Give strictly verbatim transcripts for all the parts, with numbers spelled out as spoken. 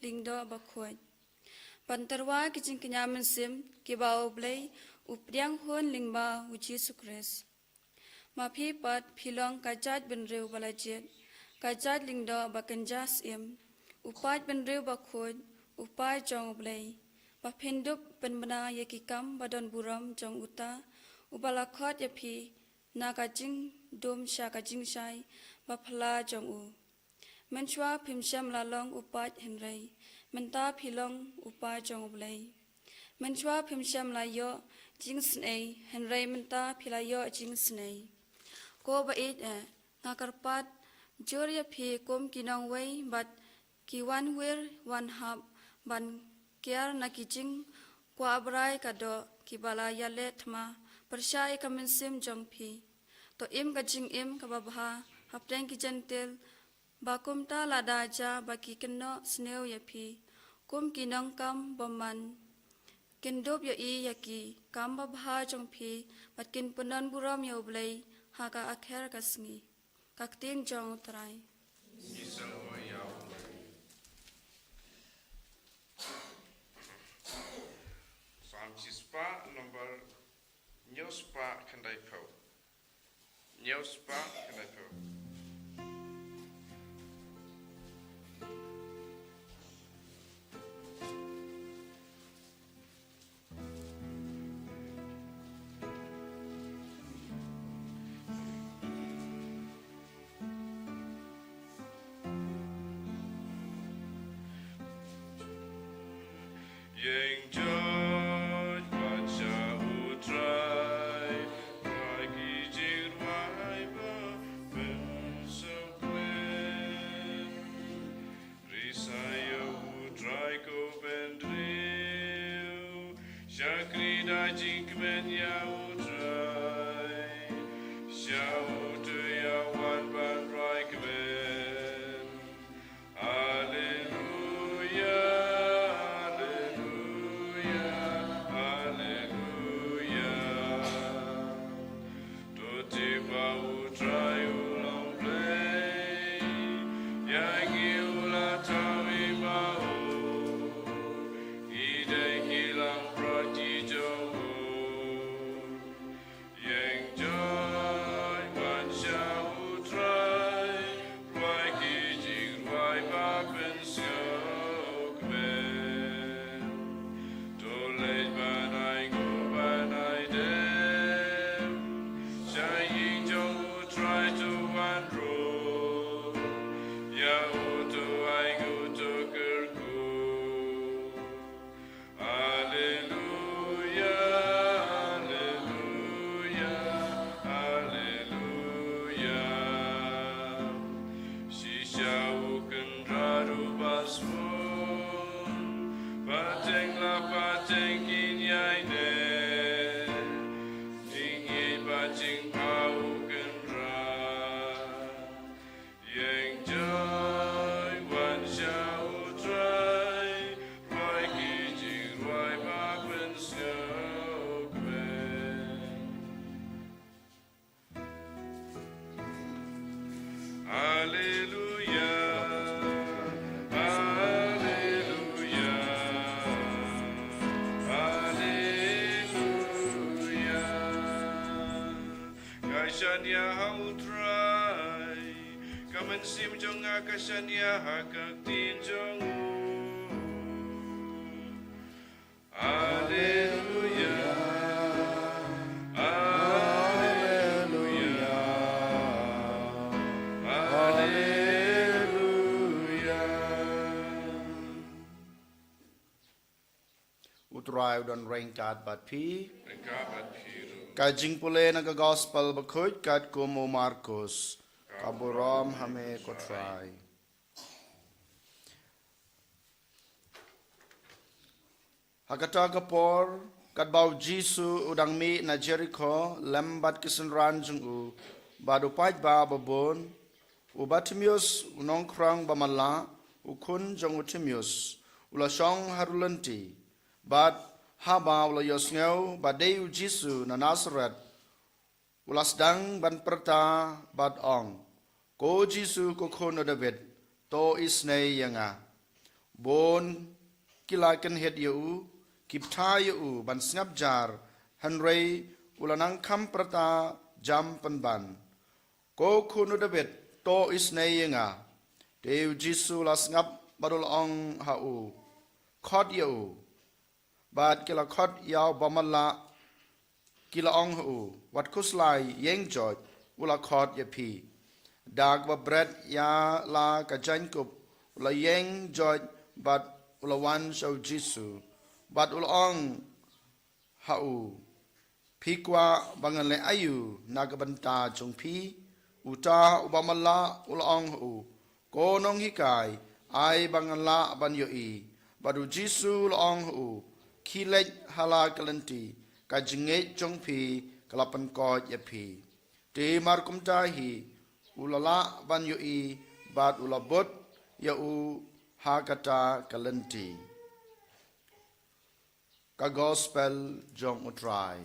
Lyngdoh Bakhuid, ban tyrwa ki jingkñia mynsiem kiba U Blei u pdiang hun lyngba U Jisu Khrist. Ma phi pat phi long ka jaitbynriew ba la jied, ka jait lyngdoh ba kynja syiem, u paid bynriew bakhuid, u paid jong U Blei, ba phin dup pynbna ïa ki kam ba don burom jong uta uba la khot ïa phi na ka jingdum sha ka jingshai ba phylla jong u. Mynshuwa phim shym la long u paid, hynrei mynta phi long u paid jong U Blei. Mynshuwa phim shym la ïoh jingisynei, hynrei mynta phi la ïoh jingisynei. Ko ba ïeit eh, nga kyrpad jur ïa phi kum ki nongwei bad ki wan wir wan hap ban kiar na ki jingkwah brai ka doh kiba la ïaleh thma pyrshah ïa ka mynsiem jong phi. To im ka jingim kaba bha hapdeng ki Jentil, ba kumta lada jia ba ki kynnoh sniew ïa phi kum ki nongkam bymman, kin dup ïohi ïa ki kam babha jong phi bad kin pynbna burom ïa U Blei ha ka akher ka sngi. Ka ktien jong U Trai. Ngi sngewbha ïa U Blei. Salm shispah, number hynñiewspah khyndaiphew. Hynñiewspah khyndaiphew. Ïeng joit wan sha U Trai, rwai ki jingrwai ba pynsngewkmen. Ri sa ïa U Trai ko bynriew, shakri da jingkmen ïa U Trai. Sha uto ïa wan ban rwai kmen. Alleluia, alleluia, alleluia. To tip ba U Trai u long Blei, ïa ngi u la thaw i ma u, ngi dei ki langbrot ki jong u. Ïeng joit wan sha U Trai, rwai ki jingrwai ba pynsngewkmen. To leit ban ai nguh ban ai dem sha ïing jong U Trai, to wan rung ïa u, to ai nguh to kyrkhu. Alleluia, alleluia, alleluia. Shisha u Kynrad uba sbun, pateng la pateng kin ïaineh. Jingïeit bad jingpha u Kynrad. Ïeng joit wan sha U Trai, rwai ki jingrwai ba pynsngewkmen. Alleluia, alleluia, alleluia. Ka shaniah ha U Trai. Ka mynsiem jong nga ka shaniah ha ka ktien jong u. Alleluia. Alleluia. Alleluia. U Trai u don ryngkat bad phi. Ryngkat bad phi ruh. Ka jingpule na ka Gospel Bakhuid katkum u Markus. Ka burom ha me ko Trai. Ha kata ka por, katba u Jisu u dang mih na Jerikho lem bad ki synran jong u bad u paidbah babun, u Bartimeus, u nongkhrong ba matlah, u khun jong u Timeus, u la shong ha rulynti. Bad haba u la ïohsngew ba dei u Jisu na Nasareth, u la sdang ban pyrta bad ong, "Ko Jisu, ko Khun u Dabid, to isynei ïa nga." Bun ki la kynhied ïa u, ki bthah ïa u ban sngap jar, hynrei u la nang kham pyrta jam pynban. Ko khun u Dabid, to isynei ïa nga. Te u Jisu u la sngap bad u la ong ha u, khot ïa u. Bad ki la khot ïa u bamala, ki la ong ha u, wat khuslai, ïeng joit, u la khot ïa phi. Da kaba bret ïa la ka jaiñkup, u la ïeng joit bad u la wan sha u Jisu. Bad u la ong ha u, phi kwah ba ngan leh aïu na ka bynta jong phi? Uta u bamala u la ong ha u, ko nonghikai, ai ba ngan lah ban ïohi. Bad u Jisu u la ong ha u, khie leit ha la ka lynti, ka jingngeit jong phi ka la pynkoit ïa phi. Te markumta hi u la lah ban ïohi bad u la bud ïa u ha kata ka lynti. Ka Gospel jong U Trai.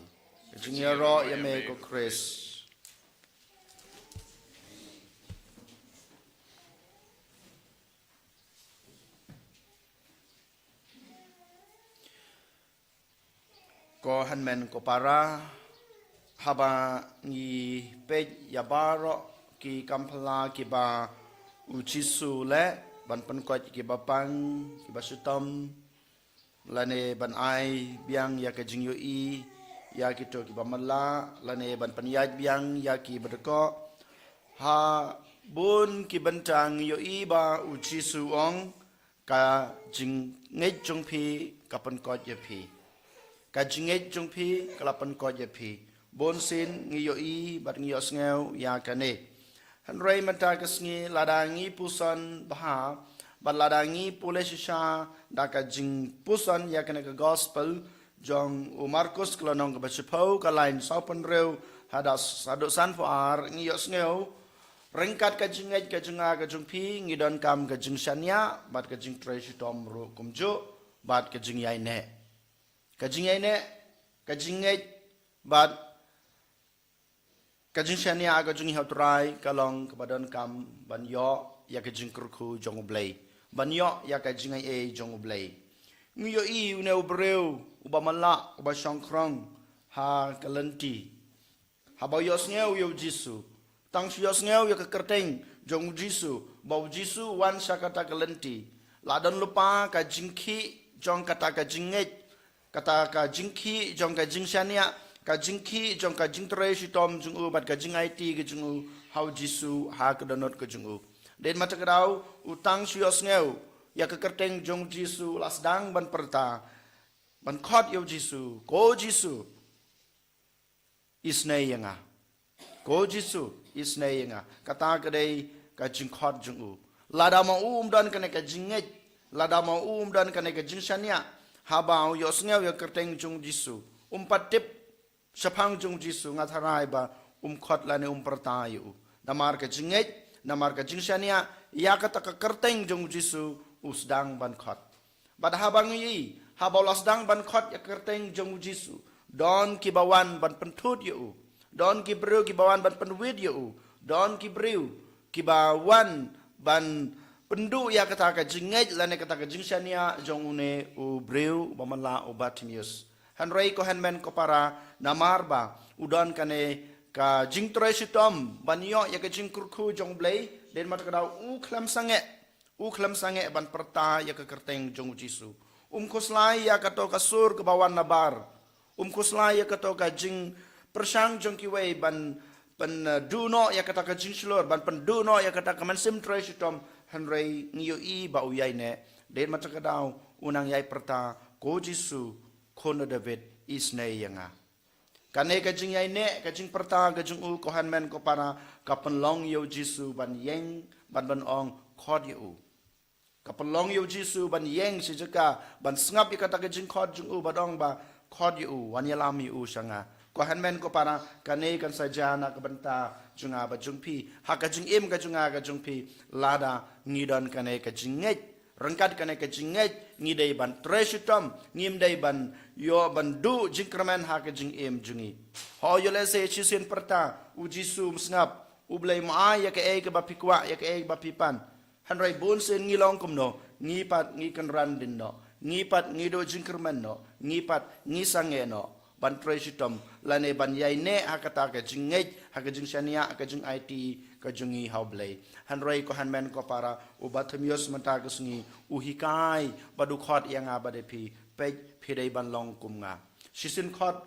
Ka jingïaroh ïa me ko Khrist. Ko hynmen ko para, haba ngi peit ïa baroh ki kam phylla kiba u Jisu u leh ban pynkoit ïa kiba pang, kiba shitom, lane ban ai biang ïa ka jingïohi ïa kito kiba matlah, lane ban pynïaid biang ïa kiba dkoh. Ha bun ki bynta ngi ïohi ba u Jisu u ong, ka jingngeit jong phi ka pynkoit ïa phi. Ka jingngeit jong phi ka la pynkoit ïa phi. Bun sien ngi ïohi bad ngi ïohsngew ïa kane. Hynrei mynta ka sngi lada ngi puson bha bad lada ngi pule shisha da ka jingpuson ïa kane ka Gospel jong u Markus ka lynnong kaba shiphew ka lain sawphew hynriew haduh, haduh sanphew ar, ngi ïohsngew, ryngkat ka jingngeit ka jong nga ka jong phi ngi donkam ka jingshaniah bad ka jingtrei shitom ruh kumjuh bad ka jingïaineh. Ka jingïaineh, ka jingngeit bad ka jingshaniah ka jong ngi ha U Trai ka long kaba donkam ban ïoh ïa ka jingkyrkhu jong U Blei, ban ïoh ïa ka jingaiei jong U Blei. Ngi ïohi une u briew uba matlah, uba shongkhrong ha ka lynti. Haba u ïohsngew ïa u Jisu, tang shu ïohsngew ïa ka kyrteng jong u Jisu, ba u Jisu u wan sha kata ka lynti, la don lypa ka jingkhih jong kata ka jingngeit, kata ka jingkhih jong ka jingshaniah, ka jingkhih jong ka jingtrei shitom jong u bad ka jingaiti ka jong u ha u Jisu ha ka dohnud ka jong u. Dei namar kata ka daw u tang shu ïohsngew ïa ka kyrteng jong u Jisu la sdang ban pyrta, ban khot ïa u Jisu, ko Jisu, isynei ïa nga. Ko Jisu, isynei ïa nga. Kata ka dei ka jingkhot jong u. Lada ma u um don kane ka jingngeit, lada ma u um don kane ka jingshaniah, haba u ïohsngew ïa ka kyrteng jong u Jisu, um pat tip shaphang jong u Jisu, nga tharai ba um khot lane um pyrta ïa u. Namar ka jingngeit, namar ka jingshaniah ïa kata ka kyrteng jong u Jisu, u sdang ban khot. Bad haba ngi ïohi, haba u la sdang ban khot ïa ka kyrteng jong u Jisu, don kiba wan ban pynthut ïa u, don ki briew kiba wan ban pynwit ïa u, don ki briew kiba wan ban pynduh ïa kata ka jingngeit lane kata ka jingshaniah jong une u briew uba matlah, u Bartimeus. Hynrei ko hynmen ko para, namar ba u don kane ka jingtrei shitom ban ïoh ïa ka jingkyrkhu jong U Blei, dei namar kata ka daw u khlem sangeh, u khlem sangeh ban pyrta ïa ka kyrteng jong u Jisu. Um khuslai ïa kato ka sur kaba wan nabar. Um khuslai ïa kato ka jingpyrshang jong kiwei ban pynduh noh ïa kata ka jingshlur, ban pynduh noh ïa kata ka mynsiem trei shitom, hynrei ngi ïohi ba u ïaineh. Dei namar kata ka daw u nang ïai pyrta, ko Jisu, khun u Dabid, isynei ïa nga. Kane ka jingïaineh, ka jingpyrta ka jong u, ko hynmen ko para, ka pynlong ïa u Jisu ban ïeng, ban, ban ong, khot ïa u. Ka pynlong ïa u Jisu ban ïeng shi jaka, ban sngap ïa kata ka jingkhot jong u, ban ong ba, khot ïa u, wan ïalam ïa u sha nga. Ko hynmen ko para, kane kan sa jia na ka bynta jong nga bad jong phi, ha ka jingim ka jong nga ka jong phi, lada ngi don kane ka jingngeit. Ryngkat kane ka jingngeit, ngi dei ban trei shitom, ngim dei ban ïoh ban duh jingkyrmen ha ka jingim jong ngi. Hooid, lehse shisien pyrta, u Jisu um sngap, U Blei um ai ïa kaei kaba phi kwah, ïa kaei kaba phi pan. Hynrei bun sien ngi long kumno, ngi pat ngi kynran dien noh, ngi pat ngi duh jingkyrmen noh, ngi pat ngi sangeh noh ban trei shitom lane ban ïaineh ha kata ka jingngeit, ha ka jingshaniah, ha ka jingaiti ka jong ngi ha U Blei. Hynrei ko hynmen ko para, u Bartimaeus mynta ka sngi u hikai bad u khot ïa nga bad ïa phi, peit, phi dei ban long kum nga. Shisien khot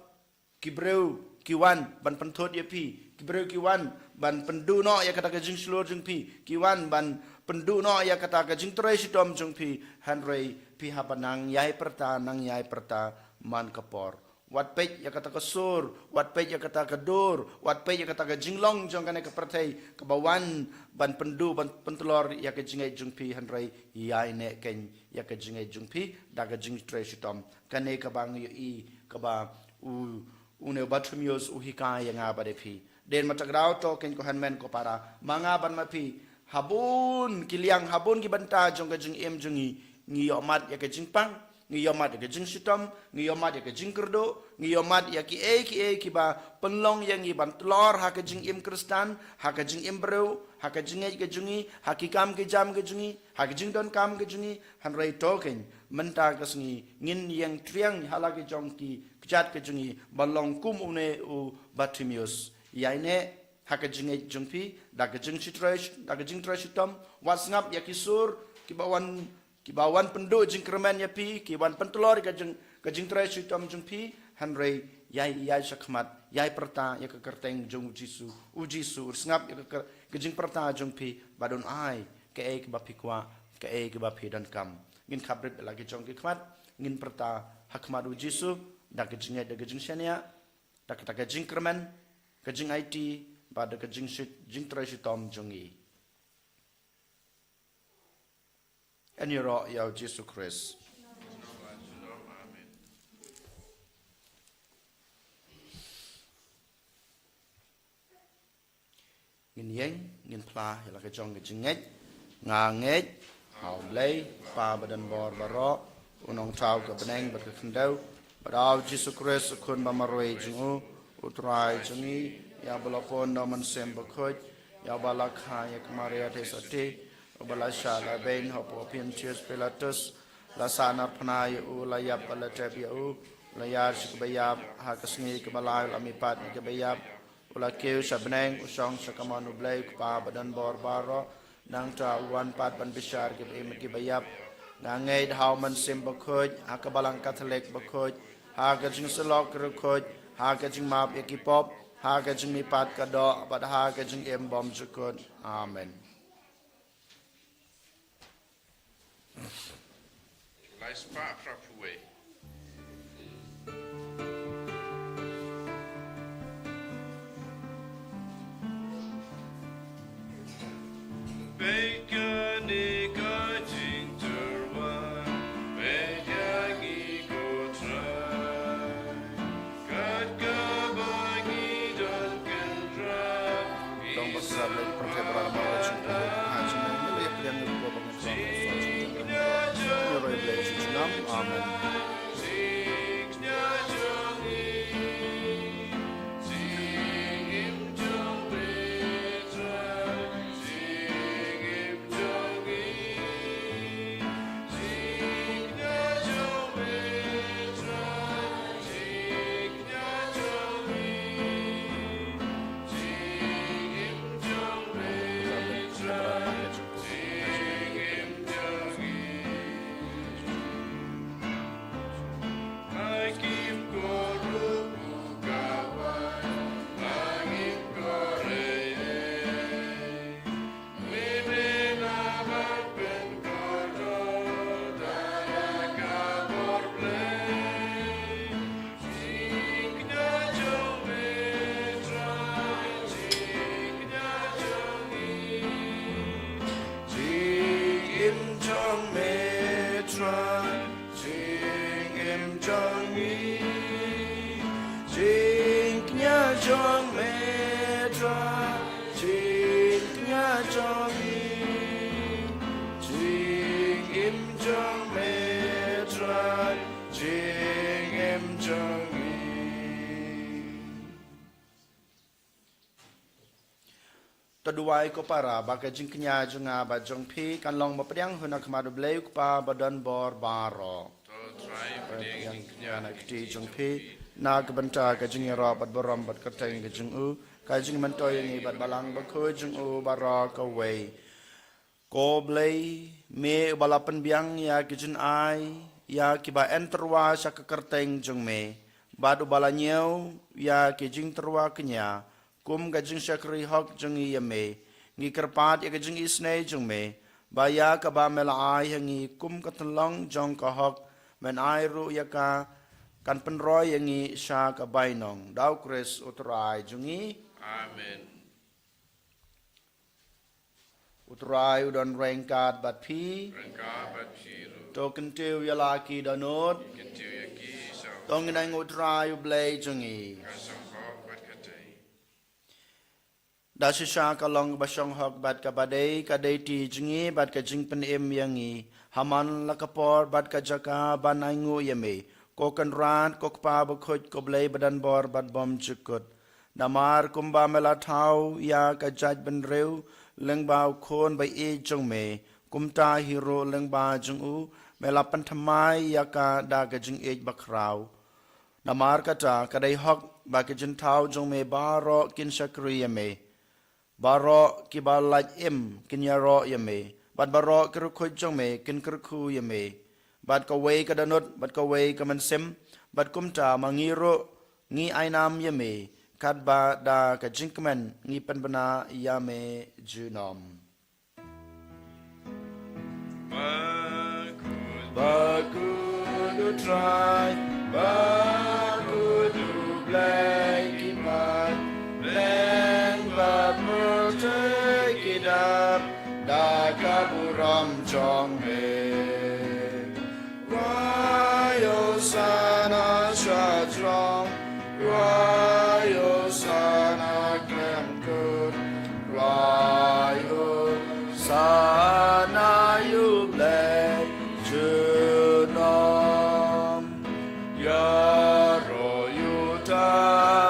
ki briew ki wan ban pynthut ïa phi, ki briew ki wan ban pynduh noh ïa kata ka jingshlur jong phi, ki wan ban pynduh noh ïa kata ka jingtrei shitom jong phi, hynrei phi hap ban nang ïai pyrta, nang ïai pyrta man ka por. Wat peit ïa kata ka sur, wat peit ïa kata ka dur, wat peit ïa kata ka jinglong jong kane ka pyrthei kaba wan ban pynduh, ban pyntlor ïa ka jingngeit jong phi, hynrei ïaineh kein ïa ka jingngeit jong phi da ka jingtrei shitom. Kane kaba ngi ïohi kaba u, une u Bartimaeus u hikai ïa nga bad ïa phi. Dei ma ta ka daw to kein ko hynmen ko para, ma nga bad ma phi, ha bun ki liang, ha bun ki bynta jong ka jingim jong ngi, ngi ïohmad ïa ka jingpang, ngi ïohmad ïa ka jingshitom, ngi ïohmad ïa ka jingkyrduh, ngi ïohmad ïa kiei kiei kiba pynlong ïa ngi ban tlor ha ka jingim Khristan, ha ka jingim briew, ha ka jingngeit ka jong ngi, ha ki kam ki jam ka jong ngi, ha ka jingdonkam ka jong ngi. Hynrei to kein, mynta ka sngi ngin ïeng triang ha la ki jong ki kjat ka jong ngi ban long kum une u Bartimaeus. Ïaineh ha ka jingngeit jong phi da ka jingtrei, da ka jingtrei shitom. Wat sngap ïa ki sur kiba wan, kiba wan pynduh jingkyrmen ïa phi, ki wan pyntlor ka jing, ka jingtrei shitom jong phi. Hynrei ïai, ïai shakhmat, ïai pyrta ïa ka kyrteng jong u Jisu. U Jisu u sngap ïa ka, ka jingpyrta jong phi bad un ai kaei kaba phi kwah, kaei kaba phi donkam. Ngin khaprit la ki jong ki khmat, ngin pyrta ha khmat u Jisu da ka jingngeit, da ka jingshaniah, da kata ka jingkyrmen, ka jingaiti bad da ka jingshit, jingtrei shitom jong ngi. Yn ïaroh ïa u Jisu Khrist. Ngin ïeng, ngin phla ïa la ka jong ka jingngeit. Nga ngeit ha U Blei, Kpa ba don bor baroh, u Nongthaw ka bneng bad ka khyndew, bad ha u Jisu Khrist u Khun ba marwei jong u, u Trai jong ngi, ïa uba la pun da u Mynsiem Bakhuid, ïa uba la kha ïa ka Maria Theisotti, uba la shah la beiñ hapoh Pontius Pilatus, la sahnarphna ïa u, la ïap bad la tep ïa u, la ïar sha kaba ïap, ha ka sngi kaba lai u la mihpat na ki ba ïap, u la kiew sha bneng, u shong sha kamon U Blei u Kpa ba don bor baroh, nangta u wan pat ban bishar ki ba im bad ki ba ïap. Nga ngeit ha u Mynsiem Bakhuid, ha ka Balang Katholik bakhuid, ha ka jingsyllok ki riewkhuid, ha ka jingmap ïa ki pop, ha ka jingmihpat ka doh, bad ha ka jingim bymjukut. Amen. Lai spah phra phew wei. Peit kane ka jingtyrwa, peit ïa ngi ko Trai. Kat kaba ngi don kynrad. Dong ba sap leit pyrthei baroh namar ka jingpynlong ha jingmut, ngi la ïa pdiang ïa u Blei ba ngin sa, ngi roi Blei jingïalam. Amen. Jingim jong me Trai, jingim jong ngi. Jingkñia jong me Trai, jingkñia jong ngi. Jingim jong me Trai, jingim jong ngi. To duwai ko para ba ka jingkñia jong nga bad jong phi kan long ba pdiang hun ha khmat U Blei U Kpa ba don bor baroh. To Trai pdiang jingkñia na kti jong phi, na ka bynta ka jingïaroh bad burom bad kyrteng ka jong u, ka jingmyntoi ïa ngi bad Balang Bakhuid jong u baroh kawei. Ko Blei, me uba la pynbiang ïa ki jynai ïa kiba en tyrwa sha ka kyrteng jong me, bad uba la ñiew ïa ki jingtyrwa kñia kum ka jingshakri hok jong ngi ïa me, ngi kyrpad ïa ka jingisynei jong me, ba ïa kaba me la ai ha ngi kum ka tynlong jong ka hok, men ai ruh ïa ka kan pynroi ïa ngi sha ka bainong. Da U Khrist U Trai jong ngi. Amen. U Trai u don ryngkat bad phi. Ryngkat bad phi ruh. To kyntiew ïa la ki dohnud. Kyntiew ïa ki sha. To ngin ai nguh U Trai U Blei jong ngi. Ka sngewhok bad ka dei. Da shisha ka long kaba shong hok bad kaba dei, ka dei ti jong ngi bad ka jingpynim ïa ngi ha man la ka por bad ka jaka ban ai nguh ïa me, ko Kynrad, ko Kpa Bakhuid, ko Blei ba don bor bad bymjukut. Namar kumba me la thaw ïa ka jaitbynriew lyngba U Khun ba ïeit jong me, kumta hi ruh lyngba jong u me la pynthymmai ïa ka da ka jingïeit bakhraw. Namar kata, ka dei hok ba ki jingthaw jong me baroh kin shakri ïa me. Baroh kiba lait im kin ïaroh ïa me, bad baroh ki riewkhuid jong me kin kyrkhu ïa me. Bad kawei ka dohnud bad kawei ka mynsiem, bad kumta ma ngi ruh ngi ai nam ïa me, katba da ka jingkmen ngi pynbna ïa me junom. Bakhuid, bakhuid U Trai, bakhuid U Blei ki paid, bneng bad pyrthei ki dap da ka burom jong me. Khwai Hosana sha jrong, khwai Hosana khlem kut, khwai Hosana ïa U Blei junom. Ïaroh ïa uta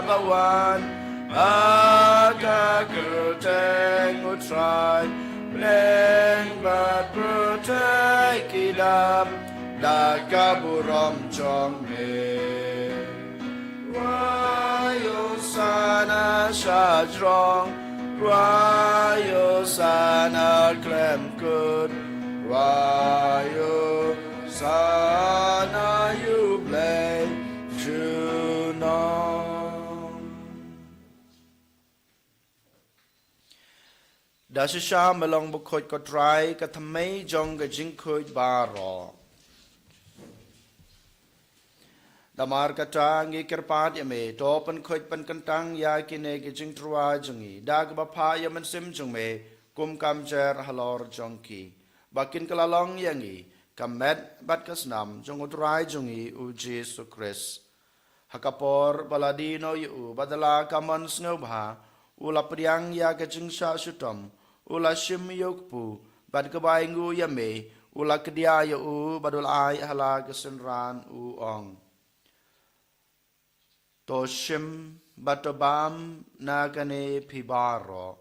ba wan ha ka kyrteng U Trai, bneng bad pyrthei ki dap da ka burom jong me. Khwai Hosana sha jrong, khwai Hosana khlem kut, khwai Hosana ïa U Blei junom. Da shisha me long bakhuid ko Trai, ka thymmei jong ka jingkhuid baroh. Namar kata ngi kyrpad ïa me, to pynkhuid pynkyntang ïa kine ki jingtyrwa jong ngi da kaba phah ïa u Mynsiem jong me kum ka mjer halor jong ki, ba kin kylla long ïa ngi ka met bad ka snam jong U Trai jong ngi U Jisu Khrist. Ha ka por ba la die noh ïa u bad da la ka mon sngewbha, u la pdiang ïa ka jingshah shitom, u la shim ïa u kpu, bad kaba ainguh ïa me, u la kdiah ïa u bad u la ai ha la ka synran, u ong: To shim bad to bam na kane phi baroh,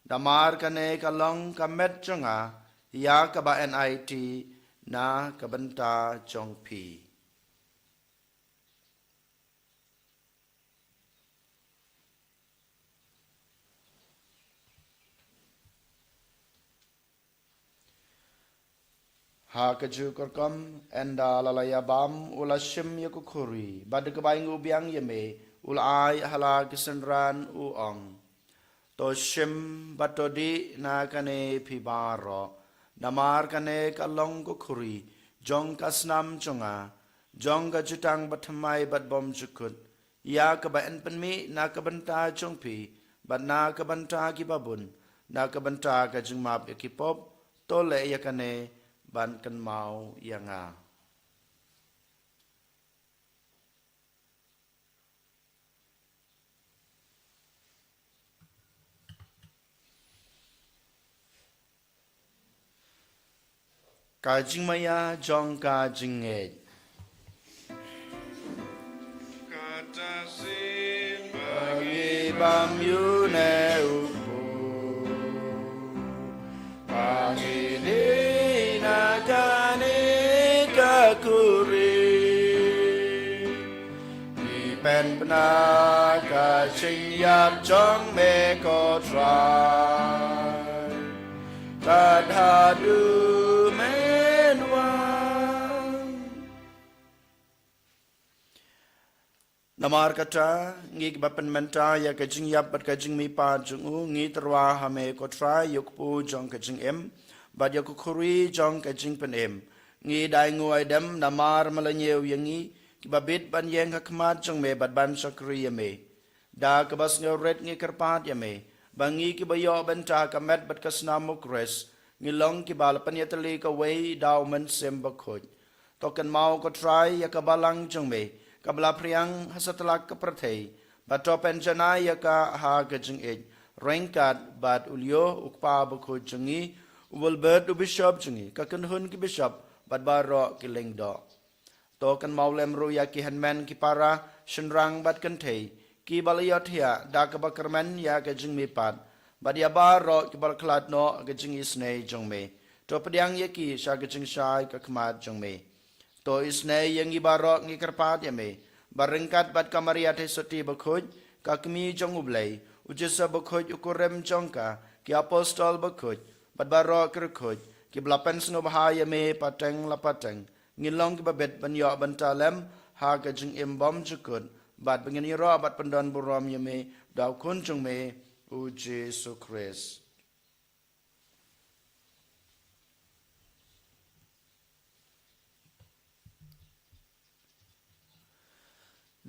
namar kane ka long ka met jong nga, ïa kaba yn aiti na ka bynta jong phi. Ha kajuh ka rukom, ynda la la ïa bam, u la shim ïa ka khuri, bad da kaba ainguh biang ïa me, u la ai ha la ka synran, u ong: To shim bad to dih na kane phi baroh, namar kane ka long ka khuri jong ka snam jong nga, jong ka jutang bathymmai bad bymjukut, ïa kaba yn pynmih na ka bynta jong phi bad na ka bynta kiba bun, na ka bynta ka jingmap ïa ki pop. To leh ïa kane ban kynmaw ïa nga. Ka jingmaïa jong ka jingngeit. Kata shisien ba ngi bam ïa une u kpu, Na ka jingïap jong me ko Trai, tad haduh men wan. Namar kata, ngi kiba pynmynta ïa ka jingïap bad ka jingmihpat jong u, ngi tyrwa ha me ko Trai ïa u kpu jong ka jingim bad ïa ka khuri jong ka jingpynim. Ngi da ai nguh ai dem namar me la ñiew ïa ngi, kiba bit ban ïeng ha khmat jong me bad ban shakri ïa me. Da kaba sngewrit ngi kyrpad ïa me ba ngi kiba ïoh bynta ka met bad ka snam u Khrist, ngi long kiba la pynïatylli kawei da u Mynsiem Bakhuid. To kynmaw ko Trai ïa ka balang jong me kaba la phriang ha satlak ka pyrthei, bad to pynjanai ïa ka ha ka jingïeit ryngkat bad u Leo u Kpa Bakhuid jong ngi, u Wilbert u Bishop jong ngi, ka kynhun ki bishop bad baroh ki lyngdoh. To kynmaw lem ruh ïa ki hynmen ki para, shynrang bad kynthei kiba la ïohthiah da kaba kyrmen ïa ka jingmihpat, bad ïa baroh kiba la khlad noh ka jingisynei jong me. To pdiang ïa ki sha ka jingshai ka khmat jong me. To isynei ïa ngi baroh, ngi kyrpad ïa me ba ryngkat bad ka Maria Theisotti Bakhuid, ka Kmie jong u Blei, u Joseph Bakhuid u kurim jong ka, ki apostol bakhuid bad baroh ki riewkhuid kiba la pynsngewbha ïa me pateng la pateng, ngin long kiba bit ban ïoh bynta lem ha ka jingim bymjukut, bad ba ngin ïaroh bad pyndonburom ïa me da u Khun jong me, u Jisu Khrist.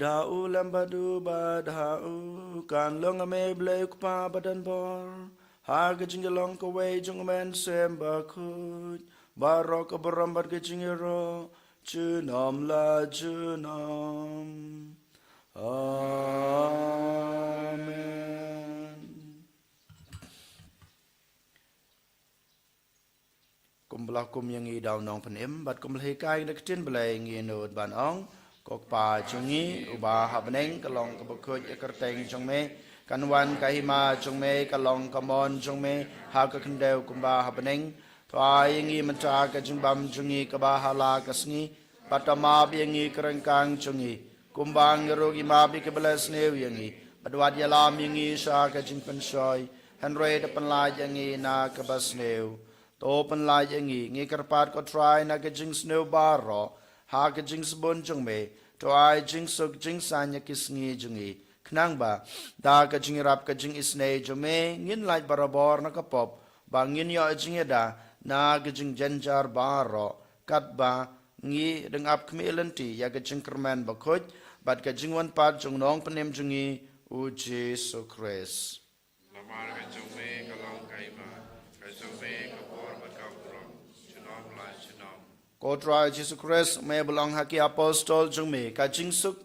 Da u lem bad u bad ha u, kan long ha me Blei u Kpa badonbor, ha ka jingïalong kawei jong u Mynsiem Bakhuid, baroh ka burom bad ka jingïaroh junom la junom. Amen. Kumba la hukum ïa ngi da u Nongpynim bad kumba la hikai da ka ktien Blei, ngin nud ban ong: Ko Kpa jong ngi uba ha bneng, ka long kaba khuid ïa ka kyrteng jong me, kan wan ka hima jong me, ka long ka mon jong me ha ka khyndew kumba ha bneng. To ai ïa ngi mynta ka jingbam jong ngi kaba ha la ka sngi, bad to map ïa ngi ka ryngkang jong ngi, kumba ngi ruh ngi map ïa kiba la sniew ïa ngi, bad wat ïalam ïa ngi sha ka jingpynshoi, hynrei to pynlait ïa ngi na kaba sniew. To pynlait ïa ngi, ngi kyrpad ko Trai, na ka jingsniew baroh ha ka jingsbun jong me. To ai jingsuk jingsaiñ ïa ki sngi jong ngi, khnang ba da ka jingïarap ka jingisynei jong me, ngin lait barabor na ka pop, ba ngin ïoh jingïada na ka jingjynjar baroh, katba ngi dang ap khmih lynti ïa ka jingkyrmen bakhuid bad ka jingwan pat jong u Nongpynim jong ngi, u Jisu Khrist. Namar ka jong me ka long ka hima, ka jong me ka bor bad ka burom, junom la junom. Ko Trai Jisu Khrist, me ba la ong ha ki apostol jong me: Ka jingsuk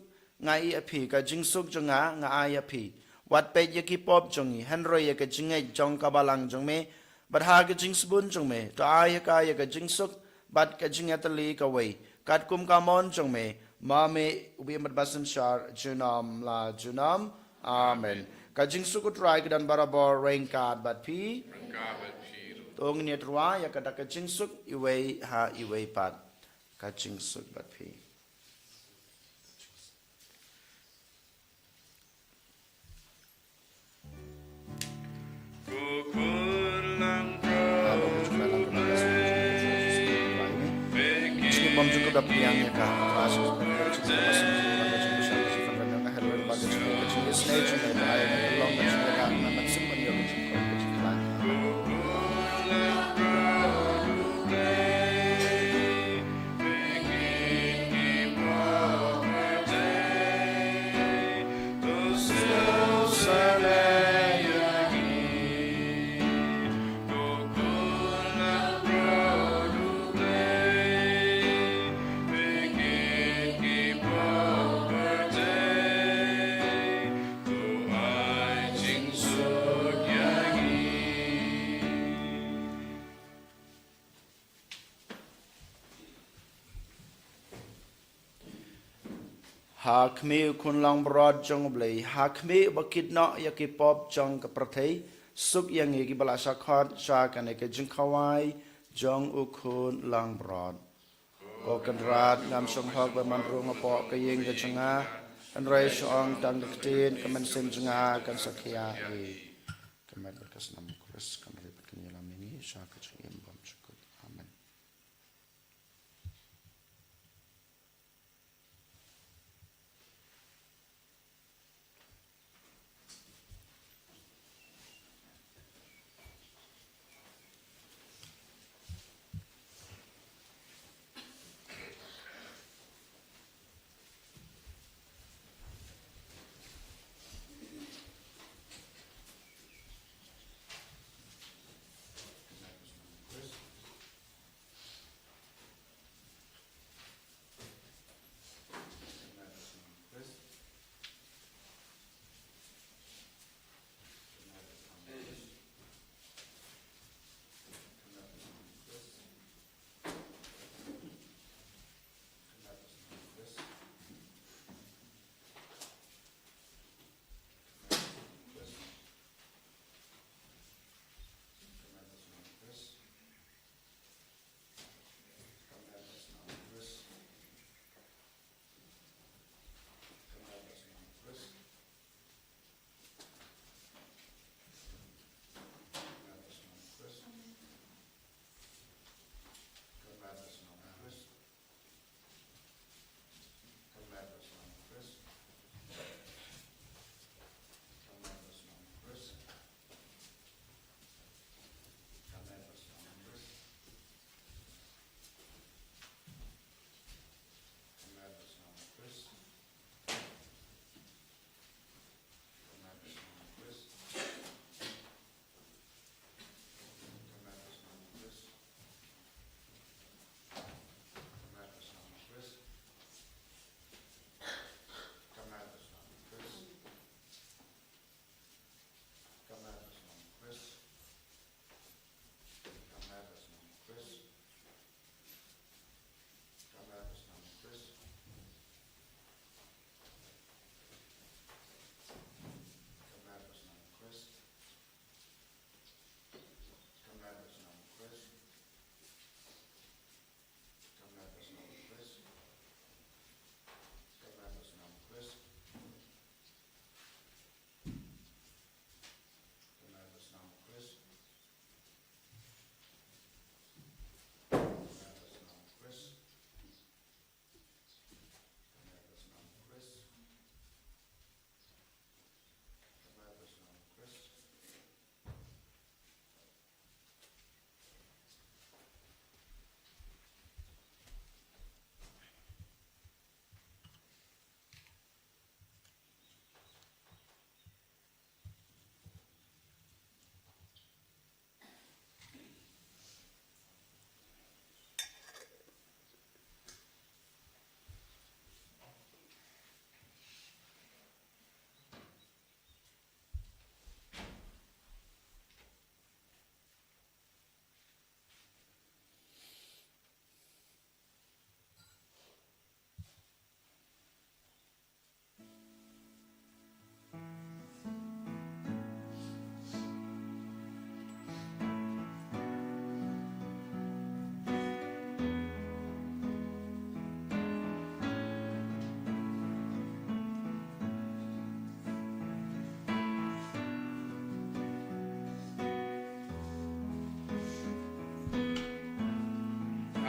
nga ai ïa phi, ka jingsuk jong nga nga ai ïa phi. Wat peit ïa ki pop jong ngi, hynrei ïa ka jingngeit jong ka balang jong me, bad ha ka jingsbun jong me to ai ha ka ïa ka jingsuk bad ka jingïatylli kawei, katkum ka mon jong me, ma me uba im bad ba synshar junom la junom. Amen. Ka jingsuk u Trai ka don barabor ryngkat bad phi. Ryngkat bad phi ruh. To ngin ïatyrwa ïa ka da ka jingsuk iwei ha iwei pat. Ka jingsuk bad phi. Ha khmih u Khun Langbrot jong U Blei, ha khmih uba kit noh ïa ki pop jong ka pyrthei, suk ïa ngi kiba la shah khot sha kane ka jingkhawai jong u Khun Langbrot. Ko Kynrad, ngam shong hok ba man rung hapoh ka ïing ka jong nga, Hynrei shu ong tang da ka ktien, ka mynsiem jong nga kan sa khia ïa i. Ka met bad ka snam u Khrist kan ïalam ïa ngi sha ka jingim bymjukut. Amen.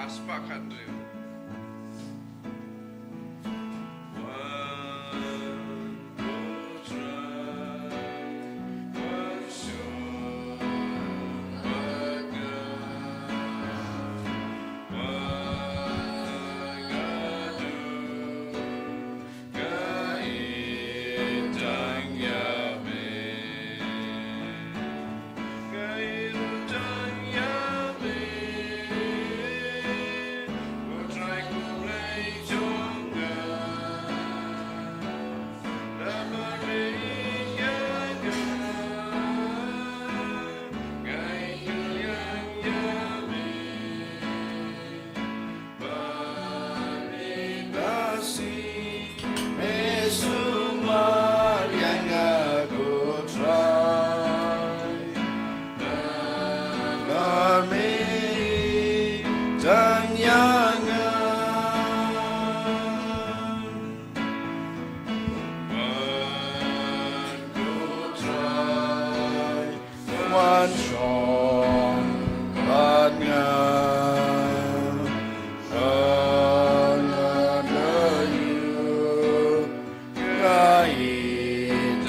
Aspak Andrew.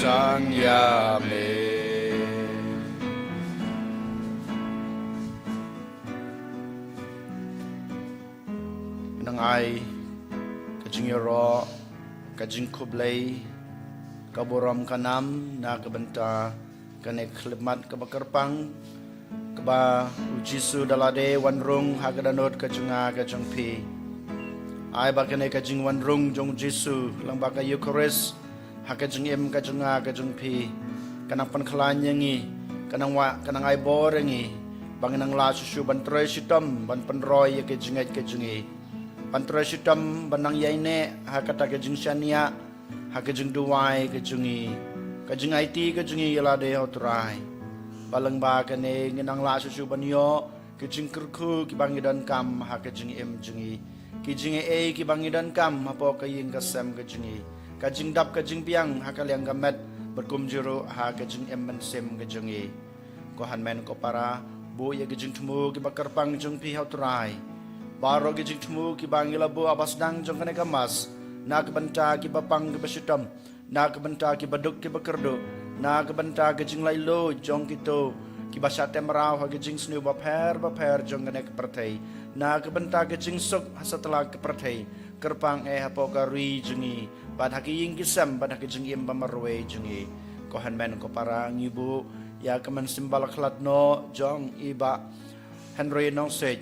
Tang ïa me. Nang ai ka jingïaroh, ka jingkhublei, ka burom ka nam na ka bynta kane ka khyllipmat kaba kyrpang, kaba u Jisu da lade wan rung ha ka dohnud ka jong nga ka jong phi. Ai ba kane ka jingwan rung jong u Jisu lyngba ka Eukharist ha ka jingim ka jong nga ka jong phi, ka nang pynkhlaiñ ïa ngi, ka nang wah, ka nang ai bor ïa ngi ba ngin nang lah shuh shuh ban trei shitom ban pynroi ïa ka jingngeit ka jong ngi, ban trei shitom ban nang ïaineh ha kata ka jingshaniah, ha ka jingduwai ka jong ngi, ka jingaiti ka jong ngi ïa lade ha u Trai. Ba lyngba kane ngin nang lah shuh shuh ban ïoh ki jingkyrkhu kiba ngi donkam ha ka jingim jong ngi, ki jingai kiba ngi donkam hapoh ka ïing ka sem ka jong ngi, ka jingdap ka jingbiang ha ka liang ka met bad kumjuh ruh ha ka jingim mynsiem ka jong ngi. Ko hynmen ko para, buh ïa ki jingthmu kiba kyrpang jong phi ha u Trai. Baroh ki jingthmu kiba ngi la buh ha ba sdang jong kane ka Mass, na ka bynta kiba pang kiba shitom, na ka bynta kiba duk kiba kyrduh, na ka bynta ka jinglaitluid jong kito kiba shah tem raw ha ka jingsniew bapher bapher jong kane ka pyrthei, na ka bynta ka jingsuk ha satlak ka pyrthei, kyrpang eh hapoh ka ri jong ngi bad ha ki ïing ki sem bad ha ka jingim ba marwei jong ngi. Ko hynmen ko para, ngi buh ïa ka mynsiem ba la khlad noh jong i Bah Henry Nongsiej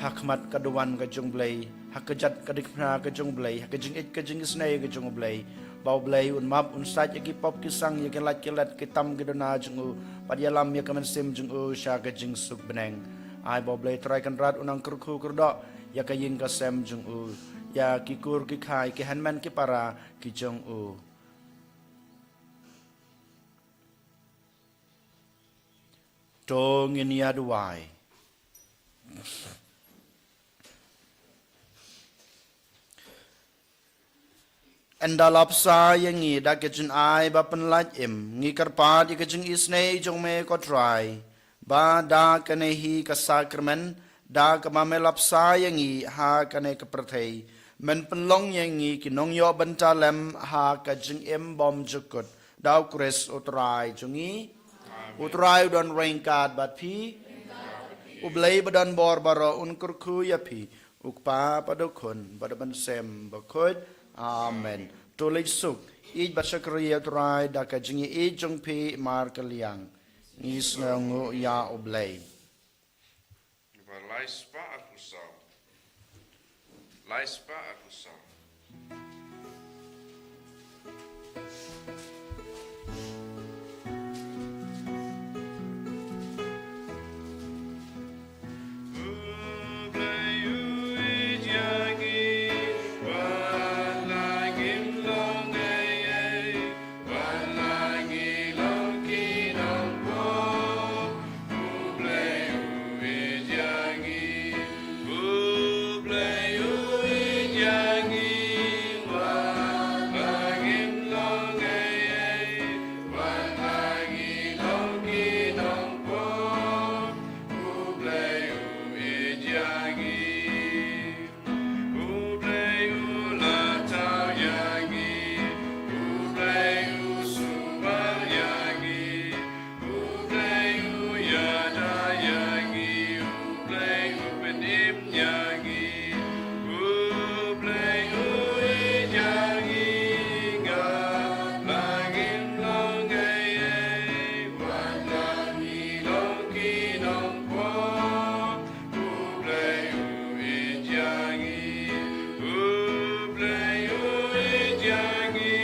ha khmat ka duwan ka jong u Blei, ha ka jait ka dikna ka jong u Blei, ha ka jingïeit ka jingisynei ka jong u Blei, ba u Blei un map un sait ïa ki pop ki sang, ïa ki lait ki let, ki tam ki duna jong u, bad ïalam ïa ka mynsiem jong u sha ka jingsuk bneng. Ai ba u Blei Trai Kynrad un nang kyrkhu kyrdoh ïa ka ïing ka sem jong u, ïa ki kur ki khai, ki hynmen ki para ki jong u. To ngin ïa duwai. Ynda la bsa ïa ngi da ka jingai ba pynlait im, ngi kyrpad ïa ka jingisynei jong me ko Trai, ba da kane hi ka sakramen, da kaba me la bsa ïa ngi ha kane ka pyrthei, men pynlong ïa ngi ki nongïoh bynta lem ha ka jingim bymjukut. Da u Khrist u Trai jong ngi. U Trai u don ryngkat bad phi. U Blei ba don bor baroh un kyrkhu ïa phi. U Kpa bad u Khun bad u Mynsiem Bakhuid. Amen. To leit suk, ïeit bad shakri ïa u Trai da ka jingïeit jong phi mar ka liang. Ngi sngewnguh ïa u Blei. Ba lai spah arphew saw. Lai spah arphew saw. U Blei u la thaw ïa ngi, U Blei u sumar ïa ngi, U Blei u ïada ïa ngi, U Blei u pynim ïa ngi, U Blei u ïeit ïa ngi, ngam lah ngim long ei ei, wat la ngi long ki nongpop. U Blei u ïeit ïa ngi, U Blei u ïeit ïa ngi,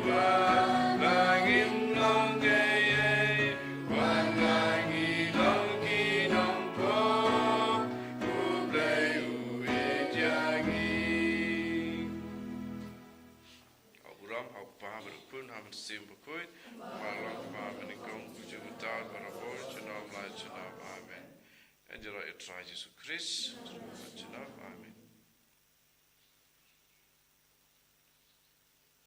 wat la ngim long ei ei, wat la ngi long ki nongpop, U Blei u ïeit ïa ngi. Ha u burom ha u Kpa bad u Khun ha u Mynsiem Bakhuid, ba long Kpa mynnyngkong, kumjuh mynta, barabor, junom la junom. Amen. Ïaroh ïa u Trai Jisu Khrist. Junom. Amen.